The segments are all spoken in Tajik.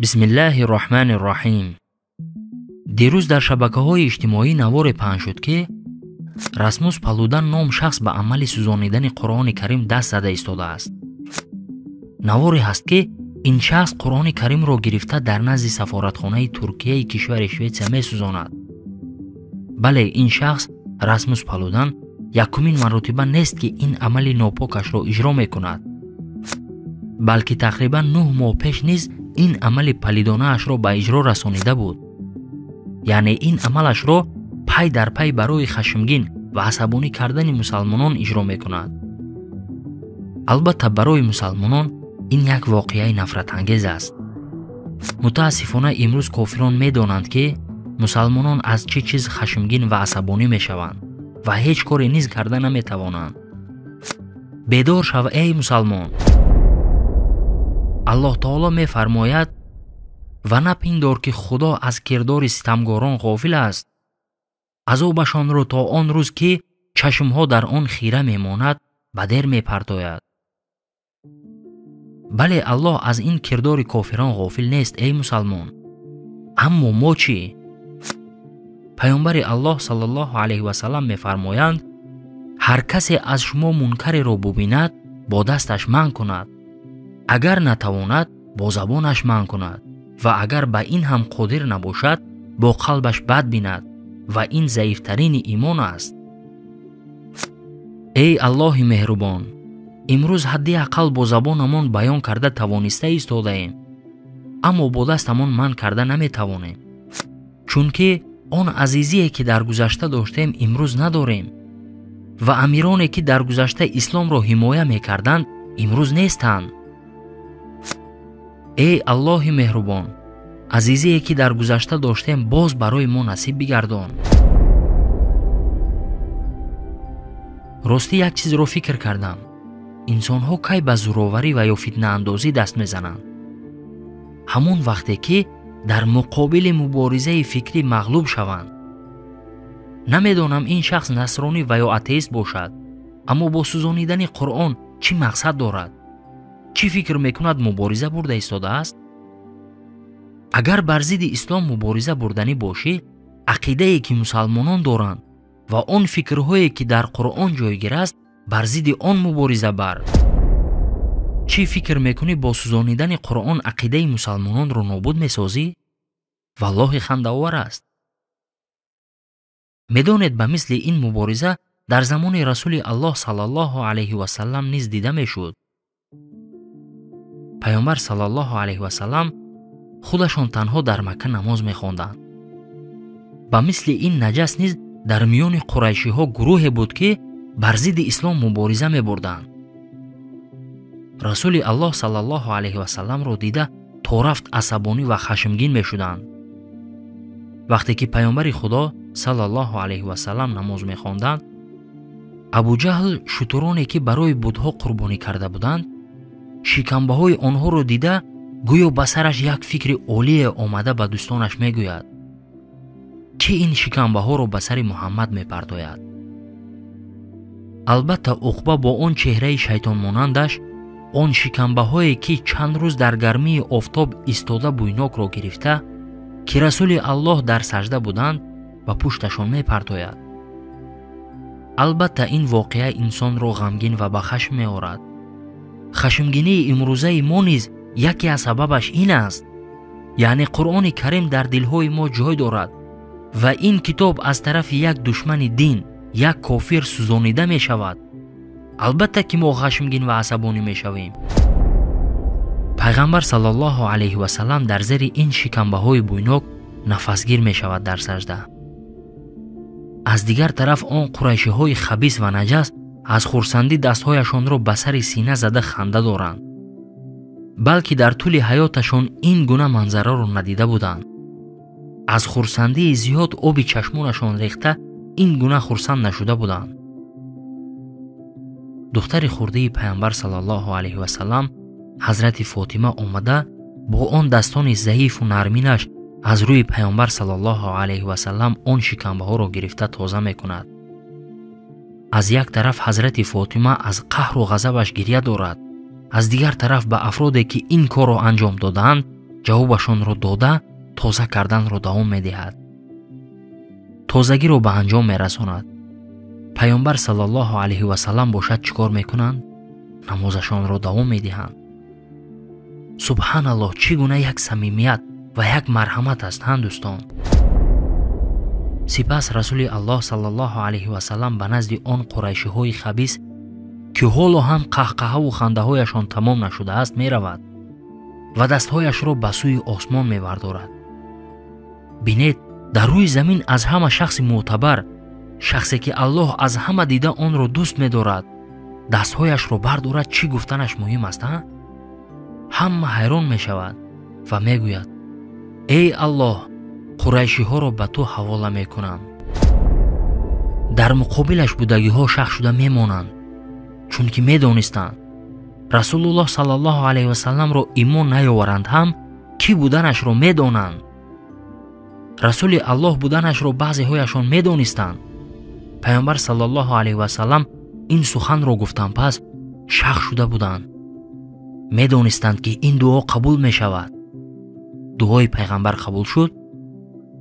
Бисмиллаҳи роҳмани роҳим. Дирӯз дар шабакаҳои иҷтимоӣ наворе паҳн шуд, ки Расмус Палудан ном шахс ба амали сӯзонидани Қуръони Карим даст зада истодааст. Наворе ҳаст, ки ин шахс Қуръони Каримро гирифта дар назди сафоратхонаи Туркияи кишвари Шветсия месӯзонад. Бале, ин шахс Расмус Палудан якумин маротиба нест, ки ин амали нопокашро иҷро мекунад, балки тақрибан 9 моҳ пеш низ ин амали палидонаашро ба иҷро расонида буд. Яъне ин амалашро пай дар пай барои хашмгин ва асабонӣ кардани мусалмонон иҷро мекунад. Албатта, барои мусалмонон ин як воқеаи нафратангез аст. Мутаассифона, имрӯз кофирон медонанд, ки мусалмонон аз чӣ чиз хашмгин ва асабонӣ мешаванд ва ҳеҷ коре низ карда наметавонанд. Бедор шав, эй мусалмон! Аллоҳ таоло мефармояд: ва напиндор, ки Худо аз кирдори ситамгорон ғофил аст. Азобашонро то он рӯз, ки чашмҳо дар он хира мемонад, ба дер мепартояд. Бале, Аллоҳ аз ин кирдори кофирон ғофил нест, эй мусалмон. Аммо мо чӣ? Паёмбари Аллоҳ саллаллоҳу алайҳи васаллам мефармоянд: ҳар касе аз шумо мункареро бубинад, бо дасташ манъ кунад, агар натавонад, бо забонаш манъ кунад ва агар ба ин ҳам қодир набошад, бо қалбаш бад бинад, ва ин заифтарини имон аст. Эй Аллоҳи меҳрубон, имрӯз ҳадди ақал бо забонамон баён карда тавониста истодаем, аммо бо дастамон манъ карда наметавонем, чунки он азизие, ки дар гузашта доштем, имрӯз надорем ва амироне, ки дар гузашта исломро ҳимоя мекарданд, имрӯз нестанд. Эй Аллоҳи меҳрубон, азизие, ки дар гузашта доштем, боз барои мо насиб бигардон. Ростӣ, як чизро фикр кардам: инсонҳо кай ба зӯроварӣ ва ё фитнаандозӣ даст мезананд? Ҳамон вақте ки дар муқобили муборизаи фикрӣ мағлуб шаванд. Намедонам, ин шахс насронӣ ва ё атеист бошад, аммо бо сӯзонидани Қуръон чӣ мақсад дорад? Чӣ фикр мекунад, мубориза бурда истодааст? Агар бар зидди ислом мубориза бурданӣ бошӣ, ақидае, ки мусалмонон доранд ва он фикрҳое, ки дар Қуръон ҷойгир аст, бар зидди он мубориза бар. Чӣ фикр мекунӣ, бо сӯзонидани Қуръон ақидаи мусалмононро нобуд месозӣ? Валлоҳи, хандаовар аст. Медонед, ба мисли ин мубориза дар замони Расули Аллоҳ саллаллоҳу алайҳи васаллам низ дида мешуд. Паёмбар саллаллоҳу алайҳи васаллам худашон танҳо дар Макка намоз мехонданд. Ба мисли ин наҷас низ дар миёни қурайшиҳо гурӯҳе буд, ки бар зидди ислом мубориза мебурданд. Расули Аллоҳ саллаллоҳу алайҳи васалламро дида, то рафт асабонӣ ва хашмгин мешуданд. Вақте ки паёмбари Худо саллаллоҳу алайҳи васаллам намоз мехонданд, Абуҷаҳл шутуроне, ки барои будҳо қурбонӣ карда буданд, шикамбаҳои онҳоро дида, гӯё ба сараш як фикри олие омада, ба дӯстонаш мегӯяд: кӣ ин шикамбаҳоро ба сари Муҳаммад мепартояд? Албатта, Уқба бо он чеҳраи шайтонмонандаш он шикамбаҳое, ки чанд рӯз дар гармии офтоб истода буйнокро гирифта, ки Расули Аллоҳ дар сажда буданд, ба пушташон мепартояд. Албатта, ин воқеа инсонро ғамгин ва ба хашм меорад. Хашмгинии имрӯзаи мо низ яке аз сабабаш ин аст. Яъне Қуръони Карим дар дилҳои мо ҷой дорад ва ин китоб аз тарафи як душмани дин, як кофир сӯзонида мешавад. Албатта, ки мо хашмгин ва асабонӣ мешавем. Пайғамбар саллаллоҳу алайҳи васаллам дар зери ин шикамбаҳои буйнок нафасгир мешавад дар сажда. Аз дигар тараф, он қурайшиҳои хабис ва наҷас аз хурсандӣ дастҳояшонро ба сари сина зада ханда доранд, балки дар тӯли ҳаёташон ин гуна манзараро надида буданд. Аз хурсандии зиёд оби чашмонашон рехта, ин гуна хурсанд нашуда буданд. Духтари хурдии паёмбар саллаллоҳу алайҳи васаллам, ҳазрати Фотима, омада, бо он дастони заифу нарминаш аз рӯи паёмбар саллаллоҳу алайҳи васаллам он шикамбаҳоро гирифта тоза мекунад. Аз як тараф ҳазрати Фотима аз қаҳру ғазабаш гирья дорад, аз дигар тараф ба афроде, ки ин корро анҷом додаанд, Ҷавобашонро дода, тоза карданро давом медиҳад. Тозагиро ба анҷом мерасонад. Пайғамбар саллаллоҳу алайҳи васаллам бошад чӣ кор мекунанд? Намозашонро давом медиҳанд. Субҳаналлоҳ, чӣ гуна як самимият ва як марҳамат аст, ҳан дӯстон. Сипас Расули Аллоҳ саллаллоҳу алайҳи васаллам ба назди он қурайшиҳои хабис, ки ҳоло ҳам қаҳқаҳаву хандаҳояшон тамом нашудааст, меравад ва дастҳояшро ба сӯи осмон мевардорад. Бинед, дар рӯи замин аз ҳама шахси мӯътабар, шахсе ки Аллоҳ аз ҳама дида онро дӯст медорад, дастҳояшро бардорад, чӣ гуфтанаш муҳим аст, ҳа? Ҳама ҳайрон мешавад ва мегӯяд: эй Аллоҳ, қурайшиҳоро ба ту ҳавола мекунам. Дар муқобилаш будагиҳо шах шуда мемонанд, чунки медонистанд Расулуллоҳ саллаллоҳу алайҳи васалламро имон наёваранд ҳам, кӣ буданашро медонанд. Расули Аллоҳ буданашро баъзеҳояшон медонистанд. Пайғамбар саллаллоҳу алайҳи васаллам ин суханро гуфтан пас шах шуда буданд. Медонистанд, ки ин дуо қабул мешавад. Дуои пайғамбар қабул шуд?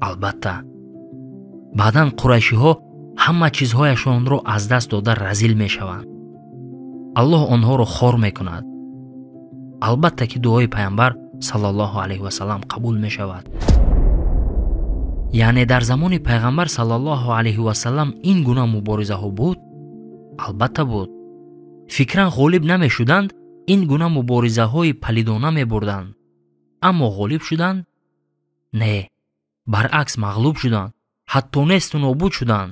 Албатта. Баъдан қурайшиҳо ҳама чизҳояшонро аз даст дода разил мешаванд. Аллоҳ онҳоро хор мекунад. Албатта ки дуои пайғамбар саллаллоҳу алайҳи васаллам қабул мешавад. Яъне дар замони пайғамбар саллаллоҳу алайҳи васаллам ин гуна муборизаҳо буд? Албатта буд. Фикран ғолиб намешуданд, ин гуна муборизаҳои палидона мебурданд. Аммо ғолиб шуданд? Не, баръакс мағлуб шуданд, ҳатто несту нобуд шуданд.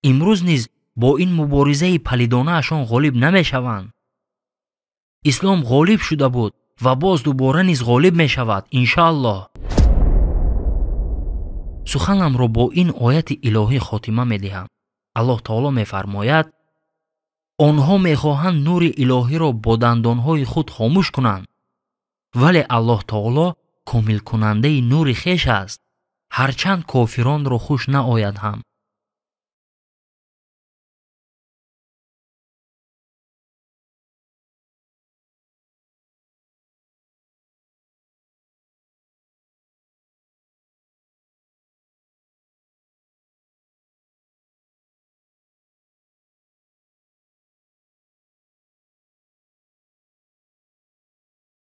Имрӯз низ бо ин муборизаи палидонаашон ғолиб намешаванд. Ислом ғолиб шуда буд ва боз дубора низ ғолиб мешавад, иншааллоҳ. Суханамро бо ин ояти илоҳӣ хотима медиҳам. Аллоҳ таоло мефармояд: онҳо мехоҳанд нури илоҳиро бо дандонҳои худ хомӯш кунанд, вале Аллоҳ таоло комилкунандаи нури хеш аст, ҳарчанд кофиронро хуш наояд ҳам.